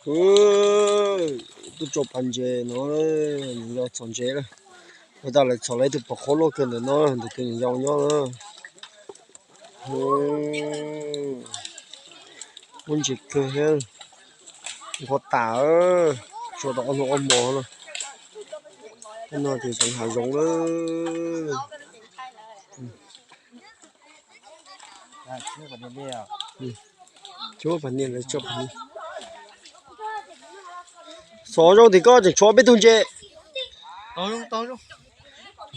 Tuaj tso pas ntses no, yog txhom ntses na. Ua tas lawv txhom lawv ib tug pom qhuav loj kawg ntawm no, ntawm tus niam yau nyob na. Muab ntses kawg thiab, nqhuav tas, tso tau ob hnub ob hmo no. Tej no ces tseem hav zoov na. Tsuab pas niag lawv tso pas niag. Xov zoo tim koj tseem tshuav peb tug ntses.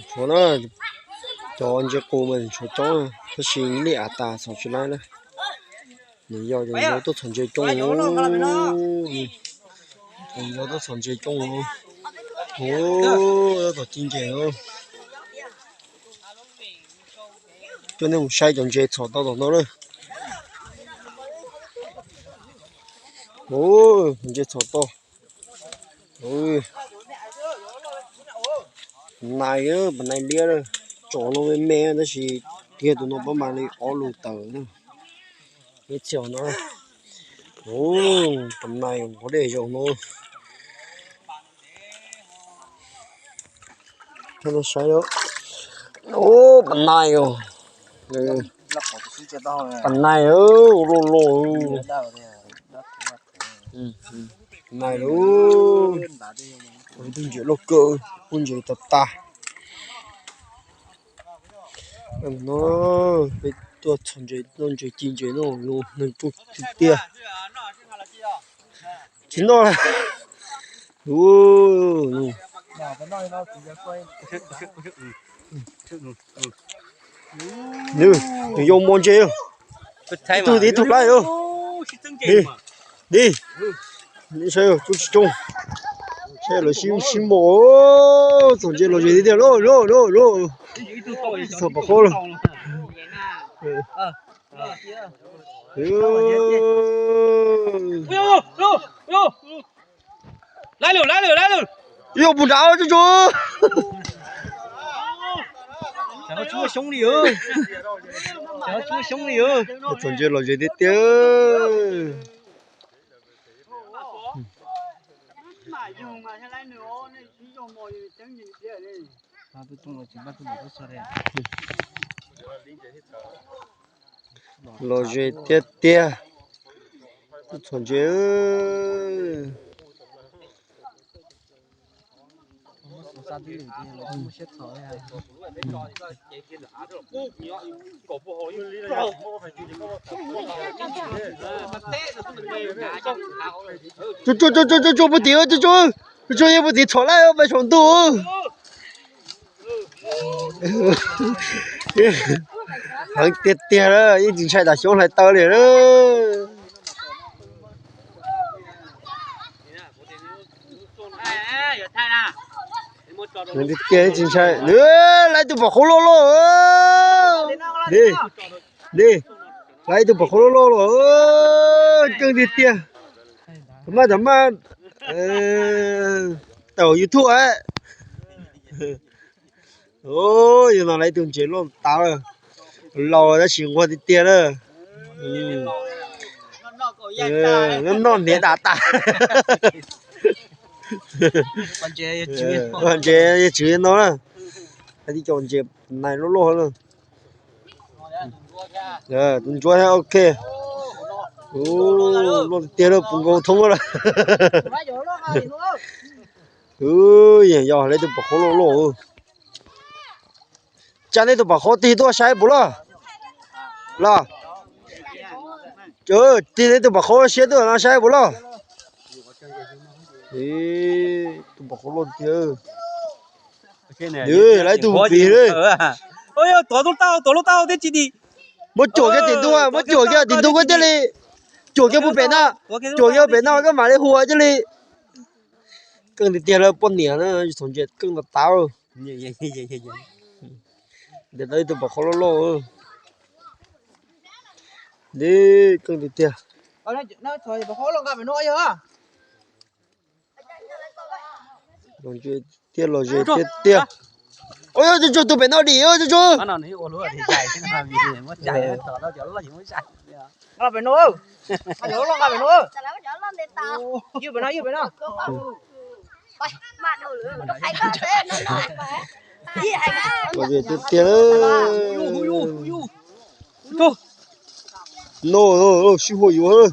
Tshuav na, cov ntses qus mas tseem tshuav coob, tab sis liaj av tas txhom tsis laib na. Nws yog cov yau tuaj txhom ntses coob, cov yau tuaj txhom ntses coob, tab tom ci ntses. Coj nej mus saib cov ntses txhom tau tom no na. Ntses txhom tau. Nais, pas nais liab, tsom no me me tab sis tiag tus no pab mas li ob lus tawm na. Ib txhia no, pas nais nqhuav dej zaum no. Saib, pas nais, pas nais loj loj. Nais lub, tus ntses loj kawg, tus ntses tas tas. No peb tuaj txhom ntses, noj ntses ci ntses no, neeg coob tiag tiag. Tsis noj. Nws yog mos ntses, ib tug ib tug laib. Di, saib coob tsis coob, saib lawv sib sib mos, txhom ntses los ze tiag tiag lauj, lauj, lauj, lauj. Txhom pom qhov lauj. Yog puas nrad tsuj tsuj. Txhom ntses los ze tiag tiag. Los ze tiag tiag. Txhom ntses. Tsuj tsuj tsuj tsuj, puag tim, tsuj tsuj, tsuj tsuj, yog puag tim txhom laij pais saum ntuj. Heev tiag tiag na, yeej tsis ntshai tas xyoob hlais taw li na. Tiag tiag tsis ntshai. Lawv ib tug pom qhuav loj loj. Li, li, lawv ib tug pom qhuav loj loj los, keej tiag tiag. Tam maj tam maj tawm YouTube. Yog no lawv ib tug ntses loj tas lawm, laus tab sis nquag tiag tiag na. Noj noj hniav tas tas. Ntses yog tswv no na. Tib co ntses nais loj loj na. Tus ntsuab thiab, ok. Loj tiag tiag lawm, puv nkaus thoob lawm. Yog lawv tus pom qhuav loj loj. Tsa nej tus pom qhuav tig tuaj saib puas loj. Los, tig nej tus pom qhuav siab tuaj no saib puas loj. Tus pom qhuav loj tiag. Lawv ib tug hu plig li. Muab cuam kiag tim ntuj, muab cuam kiag tim ntuj koj thiaj li, cuam kiag puag pem no, cuam kiag pem no koj mam li hu thiaj li. Keej tiag tiag lawm poj niam na, txhom ntses keej tas tas. Ntawm no ib tug pom qhuav loj loj. Li, keej tiag tiag. Tiag los ze tiag tiag. Ua, tsuj tsuj, tus pem no dim, tsuj tsuj. Tiag tiag. No, sib hua yuav.